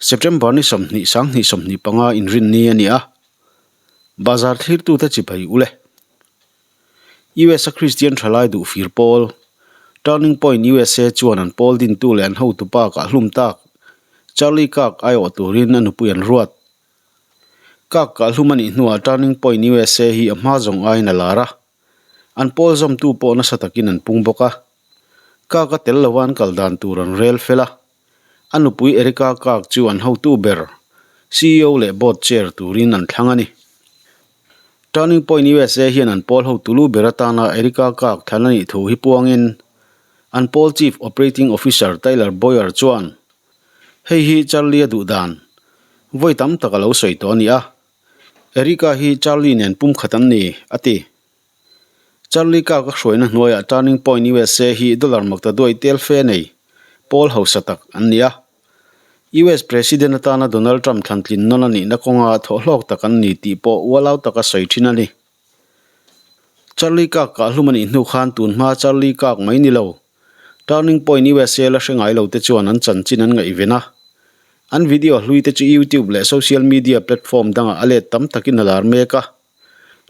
September ni 20 2025 inrinni a ni a, Bazar thlirtute chibai ule. US a Kristian thalai duh fir pawl, Turning Point USA chuan an pawl dintu leh an hotupa kah hlum tak, Charlie Kirk aiawh turin a nupui an ruat. Kirk kah hlum a nih hnuah Turning Point USA hi a hma zawng aiin a lar a, an pawl zawmtu pawh nasa takin an pung bawk a. Kirk a tel lova an kal dan tur an rel fel a, A nupui Erika Kirk chu an hotu ber, ceo leh board chair turin an thlang a ni. Turning Point usa hian an pawl hotu lu ber atana Erika Kirk thlan a nih thu hi puangin an pawl Chief Operating Officer Tyler Boyer chuan, Hei hi Charlie a duh dan vawi tam tak a lo sawi tawh a ni a, Erika hi Charlie nen pumkhat an ni, a ti. Charlie Kirk a hruaina hnuaiah Turning Point usa hi dollar makta duai tel fe nei pawl hausa tak an ni a. US President atana Donald Trump thlantlin nawn a nihna kawnga thawhhlawk tak an ni tih pawh ualau taka sawi thin a ni. Charlie Kirk kah hlum a nih hnu khan tun hma Charlie Kirk mai ni lo, Turning Point usa la hre ngai lo te chuan an chanchin an ngaihven a. An video hlui te chu YouTube leh social media platform dangah a let tam takin a lar mek a.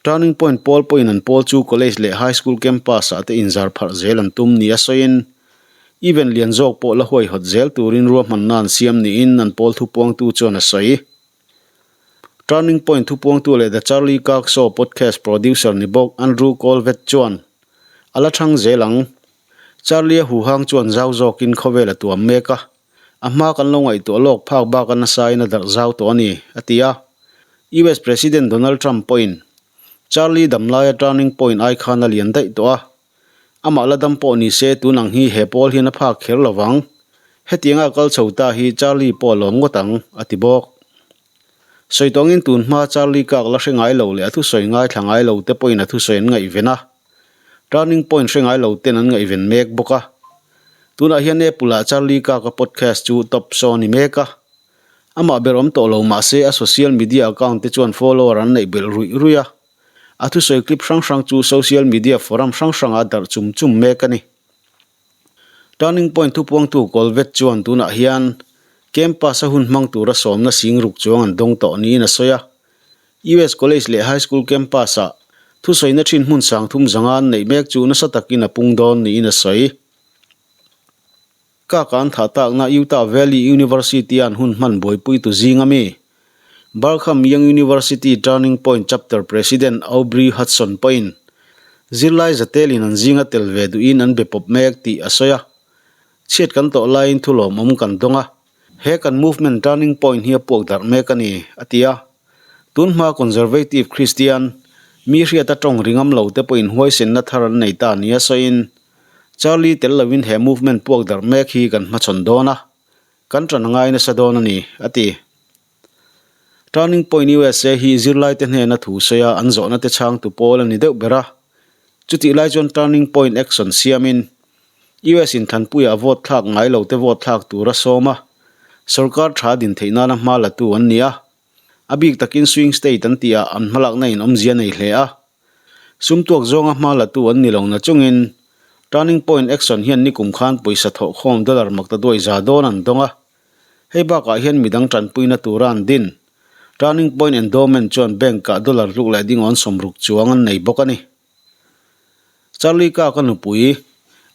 Turning Point pawl pawhin an pawl chu college leh high school campus ah te inzar pharh zel an tum nia sawiin event lian zawk pawh la huaihawt zel turin ruahmanna an siam niin an pawl thupuangtu chuan a sawi. Turning Point thupuangtu leh The Charlie Kirk Show podcast producer ni bawk Andrew Colvett chuan a la chhang zel ang. Charlie-a huhang chuan zau zawkin khawvel a tuam mek a. A hma kan lo ngaihtuah lawk phak bak a nasain a darh zau tawh a ni, a ti a. US President Donald Trump pawhin Charlie damlaia turning point ai khan a lian daih tawh a. Amah la dam pawh ni se tun ang hi he pawl hian a phak kher lo vang. Hetianga a kal chho ta hi Charlie pawh a lawm ngawt ang, a ti bawk. Sawi tawngin tun hma Charlie kak la hre ngai lo leh a thusawi ngaithla ngai lo te pawhin a thusawi an ngaihven a. Turning Point hre ngai lo ten an ngaihven mek bawk a. Tunah hian Apple ah Charlie Kirk-a podcast chu top show a ni mek a. Amah ber awm tawh lo mahse a social media account te chuan follower an neih belh ruih ruih a. A thusawi clip hrang hrang chu social media forum hrang hrangah a darh chum chum mek a ni. Turning Point thupuangtu Colvett chuan tunah hian campus a hun hmang tura sawmna sing ruk chuang an dawng tawh niin a sawi a. US College leh High School campus-ah thusawina thin hmun sangthum zanga an neih mek chu nasa takin a pung dawn niin a sawi. Ka kan thah takna Utah Valley University-a an hun hman buaipuitu zing ami Brigham Young University Turning Point Chapter President Aubrey Hudson pawhin zirlai zatelin an zinga tel ve duhin an be pawp mek tih a sawi a. Chhiat kan tawh laiin thu lawmawm kan dawng a. He kan movement Turning Point hi a puak darh mek a ni, a ti a. Tun hma Conservative Christian, mi hriata tawng ri ngam lo te pawhin huaisenna thar an nei ta nia sawiin, Charlie tel loin he movement puak darh mek hi kan hmachhawn dawn a, kan tan a ngai nasa dawn a ni, a ti. Turning Point usa hi zirlaite hnena thu sawi a an zawhna te chhangtu pawl a ni deuh ber a. Chutih lai chuan Turning Point Action siamin US in Thanpuia vote thlak ngai lo te vote thlak tur a sawm a, sorkar tha din theih nana hma la tu an ni a. A bik takin swing state an tih ah an hmalakna in awmzia nei hle a. Sum tuak zawnga hma la tu an ni lo na chungin Turning Point Action hian nikum khan pawisa thawhkhawm dollar makta duai za dawn an dawng a. Hei bakah hian midang tanpuina tura an din Turning Point Endowment chuan bank ah dollar hluk leh dingawn 60 chuang an nei bawk a ni. Charlie Kirk a nupui,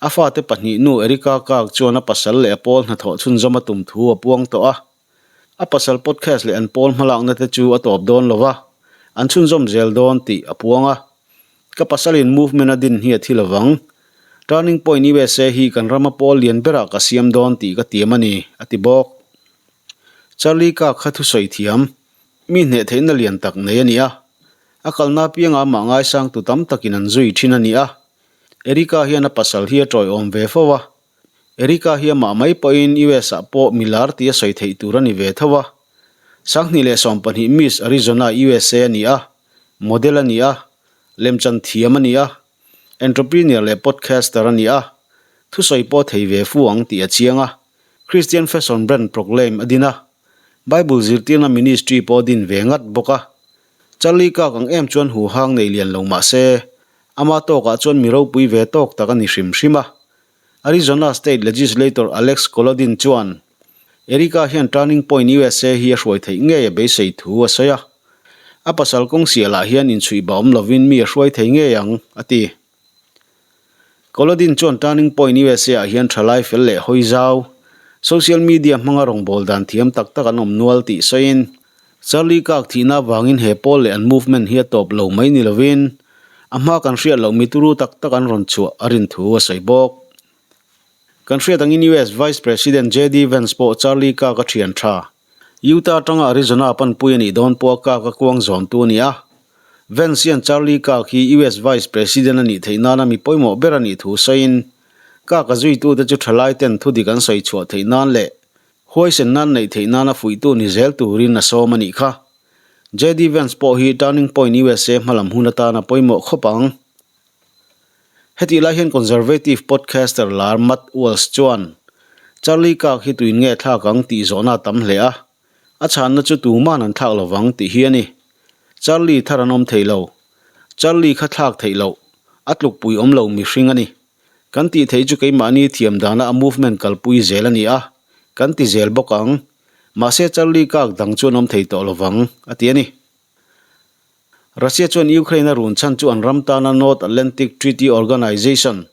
a fate pahnih nu Erika Kirk chuan a pasal leh a pawl hnathawh chhunzawm a tum thu a puang tawh a. A pasal podcast leh an pawl hmalakna te chu a tawp dawn lo va, an chhunzawm zel dawn tih a puang a. Ka pasalin movement a din hi a thi lovang. Turning Point usa hi kan rama pawl lian berah ka siam dawn tih ka tiam a ni, a ti bawk. Charlie Kirk kha thusawi thiam. Mi hneh theihna lian tak nei a ni a, a kalna apianga amah ngaisangtu tam takin an zui thin a ni a. Erika hian a pasal hi a tawiawm ve fo a, Erika hi amah mai pawhin US ah pawh mi lar tih a sawi theih tur a ni ve tho a. 2012 Miss Arizona USA a ni a, model a ni a, lemchan thiam a ni a, entrepreneur leh podcaster a ni a, thusawi pawh thei ve fu ang tih a chiang a, Christian fashion brand Proclaim a din a. Bible zirtirna ministry pawh a din ve ngat bawk a. Charlie Kirk ang em chuan huhang nei lian lo mah se, ama tawkah chuan mi ropui ve tawk tak a ni hrim hrim a. Arizona State Legislator Alex Kolodin chuan, Erika hian Turning Point usa hi a hruai theih ngei a beisei thu a sawi a. A pasal kawng sialah hian inchhuih bah awm lovin mi a hruai thei ngei ang, a ti. Kolodin chuan Turning Point usa ah hian thalai fel leh hawi zau, social media hmanga rawngbâwl dan thiam tak tak an awm nual tih sawiin, Charlie Kirk thihna avangin he pawl leh an movement hi a tawp lo mai ni lovin, a hma kan hriat loh mi turu tak tak an rawn chhuah a rin thu a sawi bawk. Kan hriat angin US Vice President JD Vance pawh Charlie Kirk a thian tha. Utah atanga Arizona panpui a nih dawn pawh a Kirk a kuang zawntu a ni a. Vance hian Charlie Kirk hi US Vice President a nih theih nana mi pawimawh ber a nih thu sawiin, Kirk a zuitute chu thalai ten thudik an sawi chhuah theih nan leh huaisen nan neih theih nana fuihtu ni zel turin a sawm a nih kha. JD Vance pawh hi Turning Point usa hmalam hun atana pawimawh khawp ang. Hetih lai hian Conservative podcaster lar Matt Walsh chuan, Charlie Kirk hi tuin nge thlak ang tih zawhna a tam hle a, a chhanna chu tuman an thlak lovang tih hi a ni. Charlie thar an awm thei lo. Charlie kha thlak theih loh, a tlukpui awm lo mihring a ni. Kan tih theih chu keimahni thiam dana a movement kalpui zel a ni a, kan ti zel bawk ang. Mahse Charlie Kirk dang chu an awm thei tawh lovang, a ti a ni. Russia chuan Ukraine a run chhan chu an ram tana North Atlantic Treaty Organization,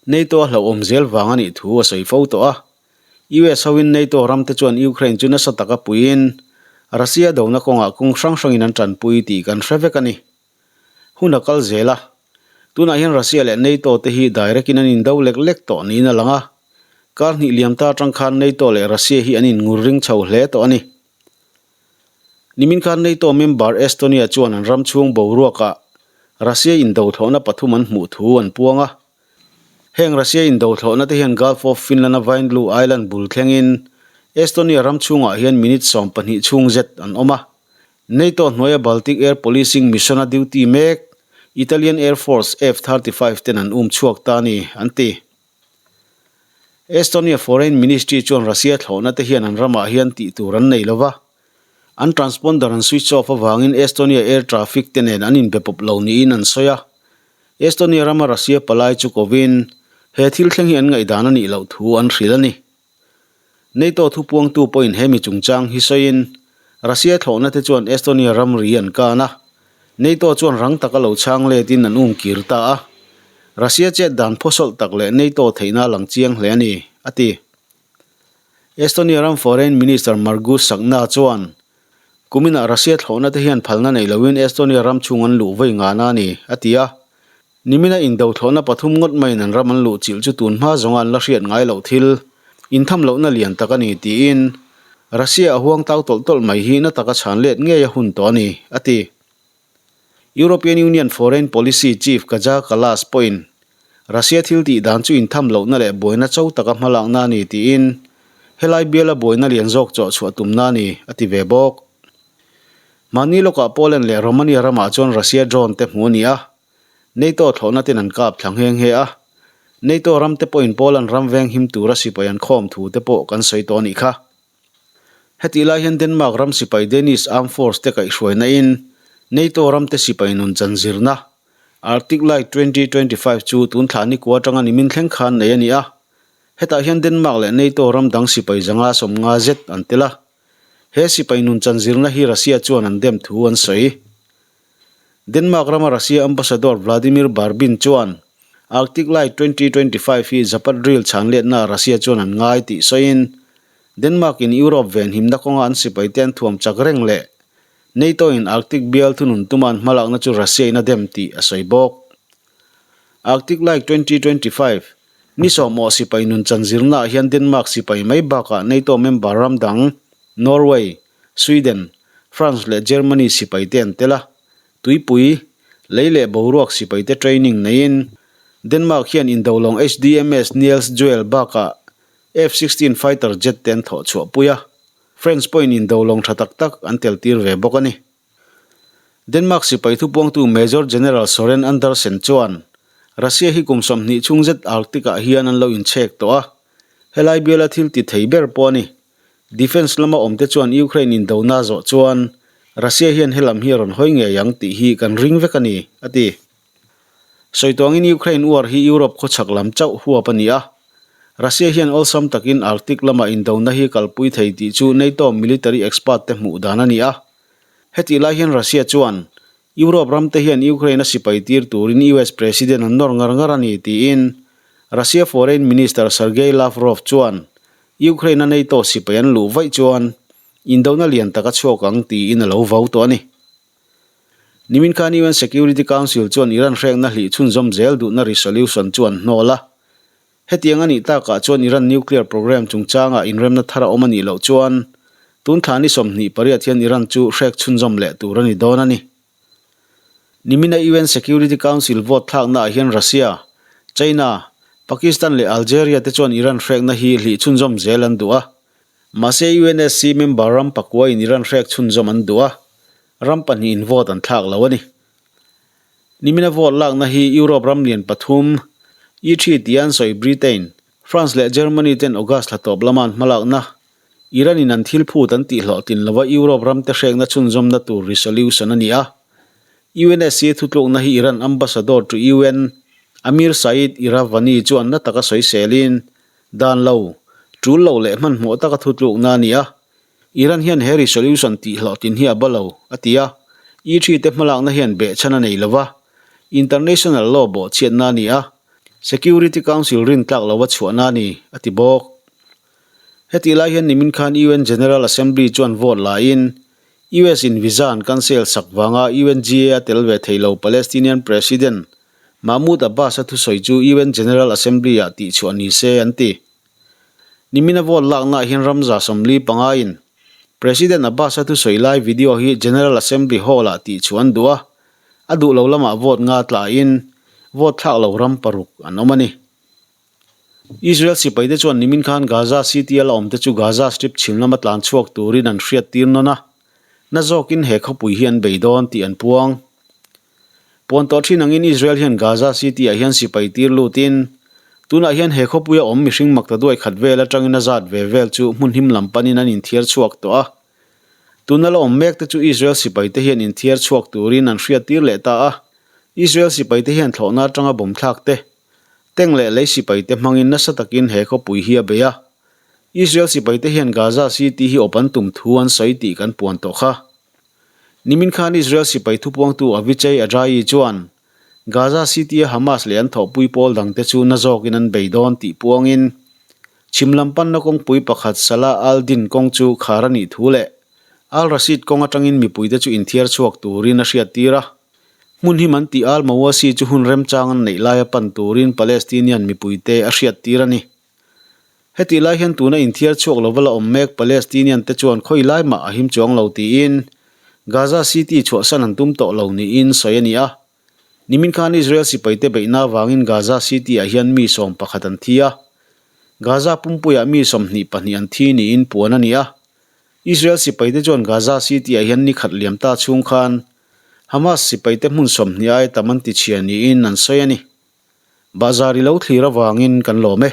NATO a hlauhawm zel vang a nih thu a sawi fo tawh a. US hoin NATO ramte chuan Ukraine chu nasa taka puiin Russia dona kawngah kawng hrang hrangin an tanpui tih kan hre vek a ni. Hun a kal zel a, tunah hian Russia leh NATO te hi direct in an indo lek lek tawh niin a lang a. Kar hnih liam ta atang khan NATO leh Russia hi an inngur ring chho hle tawh a ni. Nimin khan NATO member Estonia chuan an ram chhung boruakah Russia indothlawhna pathum an hmuh thu an puang a. Heng Russia indothlawhna te hian Gulf of Finland-a Vaindloo Island bul thlengin Estonia ram chhungah hian minute 12 chhung zet an awm a. NATO hnuaia Baltic Air Policing Mission-a duty mek Italian Air Force F-35 ten an um chhuak ta a ni, an ti. Estonia Foreign Ministry chuan Russia thlawhna te hian an ramah hian tih tur an nei lo va, an transponder an switch off avangin Estonia air traffic te nen an inbe pawp lo niin an sawi a. Estonia rama Russia palai chu kovin he thil thleng hi an ngaihdan a nih loh thu an hrilh a ni. NATO thupuangtu pawhin he mi chungchang hi sawiin, Russia thlawhna te chuan Estonia ramri an kan a, NATO chuan rang taka lo chhang letin an um kir ta a. Russia chet dan phawsawlh tak leh NATO theihna a lang chiang hle a ni, a ti. Estonia ram Foreign Minister Margus Tsahkna chuan, Kuminah Russia thlawhna te hian phalna nei loin Estonia ram chhung an luh vawi ngana a ni, a ti a. Nimina indothlawhna pathum ngawt maiin an ram an luh chilh chu tun hma zawnga an la hriat ngai loh thil intham lohna lian tak a ni tiin Russia a huang tau tawlh tawlh mai hi na taka chhan let ngei a hun tawh a ni, a ti. European Union Foreign Policy Chief Kaja Kallas pawhin Russia thil tih dan chu intham lohna leh buaina cho taka hmalakna a ni tiin helai biala buaina lian zawk chawh chhuah tumna a ni, a ti ve bawk. Mahni lawkah Poland leh Romania ramah chuan Russia drone te hmu a ni a, NATO thlawhna ten an kap thla nghe nghe a, NATO ram te pawhin Poland ram veng him tura sipai an khawm thu te pawh kan sawi tawh a nih kha. Hetih lai hian Denmark ram sipai Danish Armed Force te kaihhruaina in NATO ram te sipai nun chan zirna Arctic Light 2025 chu tun thla nikua atanga nimin thleng khan nei a ni a. Hetah hian Denmark leh NATO ram dang sipai zanga 50 zet an tel a. He sipai nun chan zirna hi Russia chuan an dem thu an sawi. Denmark rama Russia Ambassador Vladimir Barbin chuan Arctic Light 2025 hi Zapad Drill chhanletna Russia chuan an ngai tih sawiin Denmark in Europe venhimna kawnga an sipaite an thuam chak reng leh NATO in Arctic bial thunun tuma an hmalakna chu Russia in a dem tih a sawi bawk. Arctic Light 2025 ni sawmawh sipai nun chan zirnaah hian Denmark sipai mai bakah NATO member ram dang Norway, Sweden, France leh Germany sipaite an tel a, tuipui, lei leh boruak sipaite training neiin Denmark hian indolawng HDMS Niels Juel bakah F-16 fighter jet te an thawh chhuah pui a, French pawhin indolawng tha tak tak an tel tir ve bawk a ni. Denmark sipai thupuangtu Major General Soren Andersen chuan Russia hi kum 20 chhung zet Arctic-ah hian an lo inchhek tawh a, helai biala thil ti thei ber pawh a ni. Defence lama awmte chuan Ukraine indona zawh chuan Russia hian helam hi a rawn hawi ngei ang tih hi kan ring vek a ni, a ti. Sawi tuangin Ukraine war hi Europe khawchhak lam chauh huap a ni a. Russia hian awlsam takin Arctic lama indona hi kalpui thei tih chu NATO military expert te hmuh dan a ni a. Hetih lai hian Russia chuan Europe ram te hian Ukraine a sipai tir turin US President an nawr ngar ngar a ni tiin Russia Foreign Minister Sergei Lavrov chuan Ukraine a NATO sipai an luh vaih chuan indona lian tak a chhuak ang tiin a lo vau tawh a ni. Nimin khan UN Security Council chuan Iran hrekna hlih chhunzawm zel duhna resolution chu an hnawl a. Hetiang a nih takah chuan Iran nuclear programme chungchangah inremna thar a awm a nih loh chuan tun thla ni 28 hian Iran chu hrek chhunzawm leh tur a ni dawn a ni. Nimina UN Security Council vote thlaknaah hian Russia, China, Pakistan leh Algeria te chuan Iran hrekna hi hlih chhunzawm zel an duh a. Mahse UNSC member ram pakuain Iran hrek chhunzawm an duh a, ram pahnihin vote an thlak lo a ni. Nimina vote lakna hi Europe ram lian pathum, E3 tia an sawi Britain, France leh Germany ten August thla tawp lama an hmalakna, Iran in an thil phut an tihhlawhtlin lova Europe ramte hrekna chhunzawmna tur resolution a ni a. UNSC thutlukna hi Iran ambassador to UN, Amir Saeed Iravani chuan na taka sawiselin, dan lo, tul lo leh hmanhmawh taka thutlukna a ni a. Iran hian he resolution tihhlawhtlin hi a ba lo, a ti a. E3 te hmalakna hian behchhan a nei lo va, international law bawhchhiatna a ni a, Security Council rintlak lova chhuahna a ni, a ti bawk. Hetih lai hian nimin khan UN General Assembly chuan vote laiin US in visa an cancel sak vanga UNGA a tel ve thei lo Palestinian President Mahmoud Abbas-a thusawi chu UN General Assembly-ah tihchhuah ni se an ti. Nimina vote laknaah hian Ramza 45 in President Abbas-a thusawi lai video hi General Assembly Hall-ah tihchhuah an duh a, a duh lo lamah vote nga tlaiin vote thlak lo ram paruk an awm a ni. Israel sipaite chuan nimin khan Gaza City-a la awmte chu Gaza Strip chhim lama tlan chhuak turin an hriat tir nawn a, na zawkin he khawpui hi an bei dawn tih an puang. Puan tawh thin angin Israel hian Gaza City-ah hian sipai tir lutin, tunah hian he khawpuia awm mihring makta duai khat vel atangin a zat ve vel chu hmun him lam panin an inthiar chhuak tawh a. Tuna la awm mek te chu Israel sipaite hian inthiar chhuak turin an hriat tir leh ta a. Israel sipaite hian thlawhna atanga bawm thlak te, tank leh lei sipaite hmangin nasa takin he khawpui hi a bei a. Israel sipaite hian Gaza City hi awp an tum thu an sawi tih kan puan tawh kha. Nimin khan Israel sipai thupuangtu Avichai Adraee chuan Gaza City-a Hamas leh an thawhpui pawl dangte chu na zawkin an bei dawn tih puangin chhim lam panna kawngpui pakhat Salah al-Din kawng chu khar a nih thu leh Al-Rashid kawng atangin mipuite chu inthiar chhuak turin a hriattir a. Hmun him an tih Al-Mawasi chu hun remchang an neih laia pan turin Palestinian mipuite a hriattir a ni. Hetih lai hian tuna inthiar chhuak lova la awm mek Palestinian te chuan khawi lai mah a him chuang lo tiin Gaza City chhuahsan an tum tawh lo niin sawi a ni a. Nimin khan Israel sipaite beihna avangin Gaza City ah hian mi 11 an thi a. Gaza pumpuiah mi 22 an thi niin puan a ni a. Israel sipaite chuan Gaza City ah hian ni khat liam ta chhung khan Hamas sipaite hmun 20 aia tam an tichhia niin an sawi a ni. Bazar i lo thlir avangin kan lawm e.